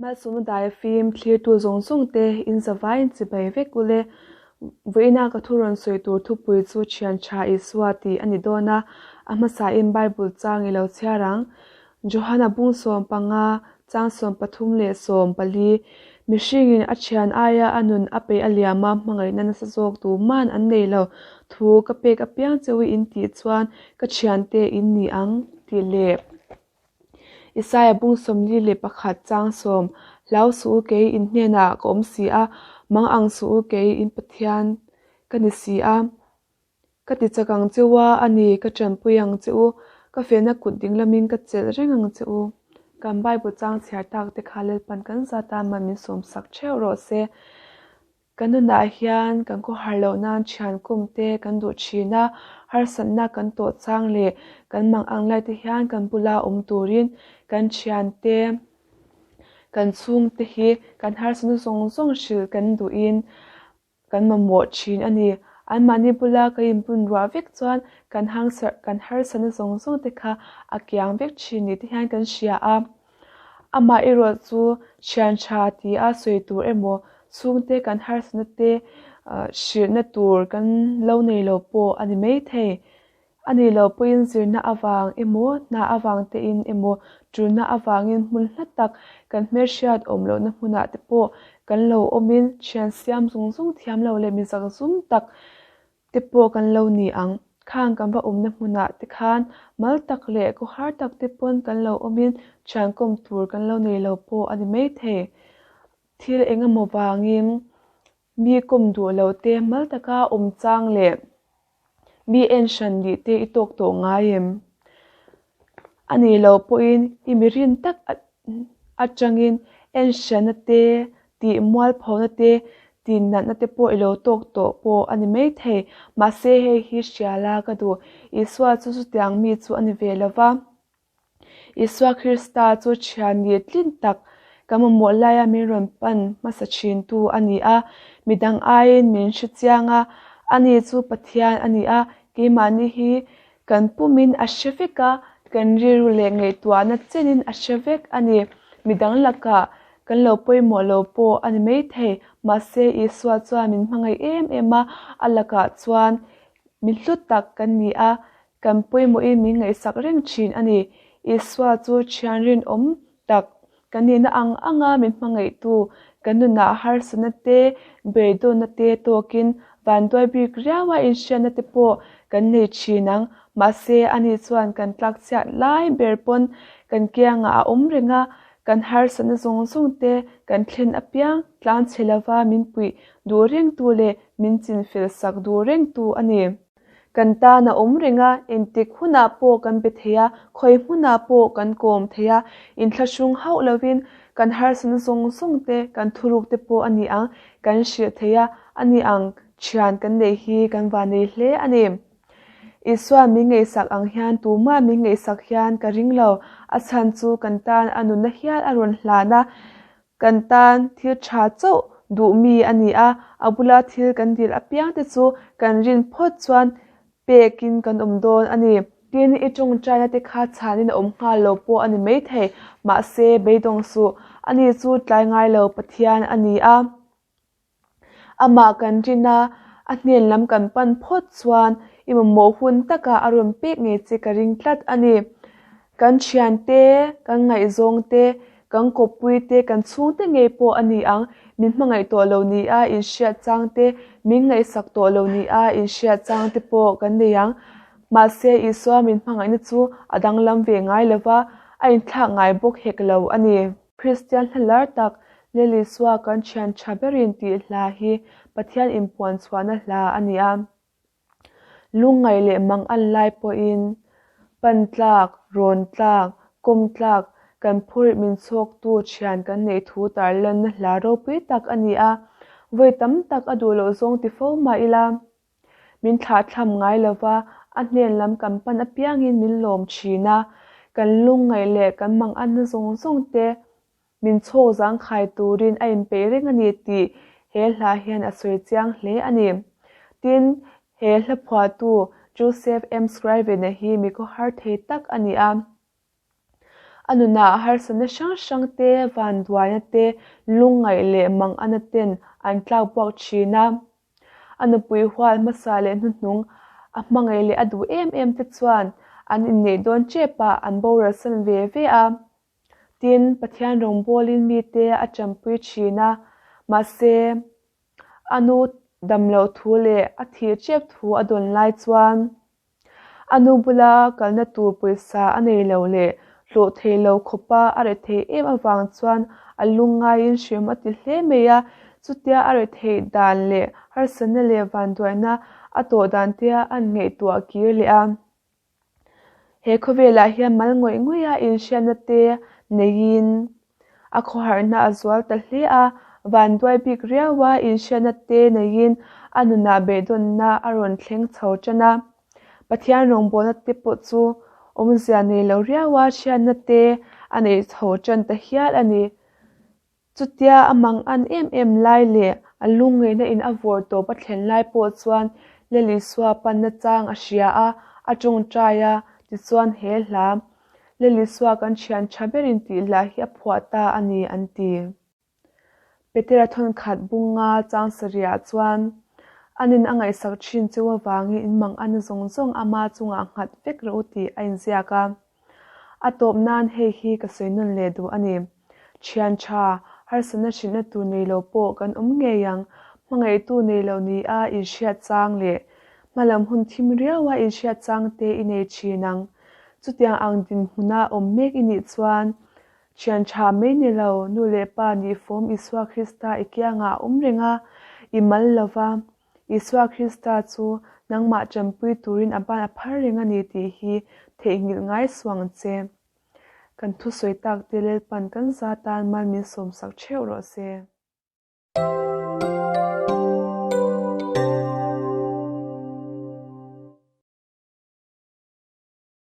Malsawmna dai fim thlirtu zawng zawng te in zavaiin chibai vek ule. Vawiina ka thu rawn sawi tur thupui chu Thian Tha Isua tih a ni dawn a, a hmasain Bible chang i lo chhiar ang. Johana bung 15, chang 34, Mihringin a thian aia a nun a peih a liam a, hmangaihna nasa zawk tuman an nei lo. Thu ka pek apiang cheu in tih chuan ka thiante in ni ang tih leh. Isaia bung 41 chang 10, Hlau suh u kei in hnenah ka awm si a, mang ang suh u kei in Pathian ka ni si a. Ka ti chak ang che u a, a ni, ka tanpui ang che u, ka felna kut ding lamin ka chelh reng ang che u. Kan Bible chang chhiar tak te kha Lalpan kan zat a man min sawmsak theuh rawh se. Kan nunah hian kan khawhar loh nan thian kum te kan duh thin a, harsatna kan tawh chang leh kan mang ang lai te hian kan bula awm turin kan thian te, kan chhung te hi kan harsatna zawng zawng hrilh kan duhin kan mamawh thin a ni. Anmahni bula kan inbun ruah vek chuan kan kan harsatna zawng zawng te kha a kiang vek thin ni te hian kan hria a. Amah erawh chu thian tha tia sawi tur emaw chhungte kan harsatna te hrilhna tur kan lo nei lo pawh a ni maithei. A nih loh pawhin zirna avang emaw hna avang tein emaw tulna avangin hmun hla tak kan hmelhriat awm lohna hmunah te pawh kan lo awmin thian siam zung zung thiam lo leh mi zakzum tak te pawh kan lo ni ang. Khang kan va awmna hmunah te khan mal tak leh khawhar tak te pawn kan lo awmin thian kawm tur kan lo nei lo pawh a ni maithei. Thil eng emaw vangin mi kawm duh loh te mal taka awm chang leh mi en hran nih te i tawk tawh ngai em? A nih loh pawhin i mi rin tak atangin en hranna te, tih mualphona te, tih natna te pawh i lo tawk tawh pawh a ni maithei. Mahse hei hi hria la ka duh. Isua chu chutiang mi chu a ni ve lo va. Isua Krista chu thian ni tlin tak kan mamawh laia min rawn pan hmasa thintu a ni a. Midang aiin min hre chiang a, ani chu Pathian a ni a, keimahni hi kan pumin a hre vek a, kan rilru leh ngaihtuahna chenin a hre vek a ni. Midang lakah kan lo pawimawh lo pawh a ni maithei, mahse Isua chuan min hmangaih em em a, a lakah chuan mi hlu tak kan ni a, Kan pawimawhin min ngaihsak reng thin a ni. Isua chu thian rinawm tak, kan nihna ang anga min hmangaihtu, kan nunah harsatna te, beidawnna te tawkin vanduai bik riaua inhriatna te pawh kan nei thin ang. Mahse, ani chuan kan tlakchhiat lai ber pawn kan kiangah a awm reng a, kan harsatna zawng zawng te kan thlen apiang tlanchhe lova min puih duh rengtu leh min chinfel sak duh rengtu a ni. Kan tan a awm reng a, engtik hunah pawh kan be thei a, khawi hmunah pawh kan kawm thei a, inthlahrung hauh lovin kan harsatna zawng zawng te, kan thuruk te pawh a ni ang, kan hrilh thei a, a ni ang thian kan neih hi kan vannei hle a ni. Isua min ngaihsak ang hian tumah min ngaihsak hian ka ring lo, a chhan chu kan tan a nunna hial a rawn hlan a, Kan tan thil tha chauh duh mi a ni a, a bula thil kan dil apiang te chu kan rin phawt chuan pekin kan awm dawn a ni. Tin, i tawngtaina te kha chhanin a awm nghal lo pawh a ni maithei, mahse beidawng suh, ani chu tlai ngai lo Pathian a ni a. Amah kan rin a, a hnen lam kan pan phawt chuan i mamawh hun takah a rawn pek ngei che ka ring tlat a ni. Kan thian te, kan ngaihzawng te, kan kawppui te, kan chhungte ngei pawh a ni ang, min hmangaih tawh lo ni a inhriat chang te, min ngaihsak tawh lo ni a inhriat chang te pawh kan nei ang. Mahse, Isua min hmangaihna chu a danglam ve ngai lo va, a inthlak ngai bawk hek lo a ni. Kristian hla lar tak, Lel Isua kan thian tha berin tih hla hi Pathian inpuan chhuahna hla a ni a. Lungngaih leh mang an lai pawhin pan tlak, rawn tlak, kawm tlak, kan phurh min chhawktu thian kan neih thu tarlanna hla ropui tak a ni a. Vawi tam tak a duh loh zawng ti fo mah ila, Min thlahthlam ngai lo va, a hnen lam kan pan apiangin min lawm thin a, kan lungngaih leh kan manganna zawng zawng te min chhawk zangkhai turin a inpeih reng a ni tih he hla hian a sawi chiang hle a ni. Tin, he hla phuahtu Joseph M. Scriven-a hi mi khawhar thei tak a ni a. A nunah harsatna hrang hrang te, vanduaina te, lungngaih leh mangana ten an tlak buak thin a. A nupui hual hmasa leh hnuhnung a hmangaih leh a duh em em te chuan an inneih dawn tep ah an boralsan ve ve a. Tin, Pathian rawngbawlin mite a tanpui thin a, mahse, a nu damloh thu leh a thih tep thu a dawn lai chuan a nu bula kalna tur pawisa a nei lo leh hlawh thei lo khawpa a rethei em avang chuan a lungngaiin hrim a ti hle mai a, chutia a rethei dan leh harsatna leh vanduaina a tawh dan te a an ngaihtuah kir leh a. He khawvelah hian mal ngawih ngawih a inhriatna te neiin a khawharhna a zual ta hle a, vanduai bik riau a inhriatna te neiin a nunah beidawnna a rawn thleng chho tan a. Pathian rawngbawlna te pawh chu awmzia nei lo riau a hriatna te a nei chho tan ta hial a ni. Chutia a mang an em em lai leh a lungngaihna in a vawr tawp a thlen lai pawh chuan Lal Isua panna chang a hria a, a tawngtai a, tichuan he hla, Lal Isua kan thian tha berin tih hla hi a phuah ta a ni an ti. Petera thawnkhat bunga chang sarihah chuan Anin a ngaihsak thin cheu avangin in mang ana zawng zawng ama chungah nghat vek rawh u tih a inziak a. A tawp nan hei hi ka sawi nawn leh duh a ni. Thian tha, harsatna hrilhna tur nei lo pawh kan awm ngei ang. Hmangaihtu nei lo ni a inhriat chang leh hmalam hun thim riau a inhriat chang te i nei thin ang. Chutiang ang dinhmuna awm mek i nih chuan thian tha mai ni lo, nu leh pa nih fawm Isua Krista i kiangah a awm reng a, i mal lo va. Isua Krista chu nangmah tanpui turin a ban a phar reng a ni tih hi theihnghilh ngai suang che. Kan thusawi tak te Lalpan kan za tan mal min sawmsak theuh rawh se.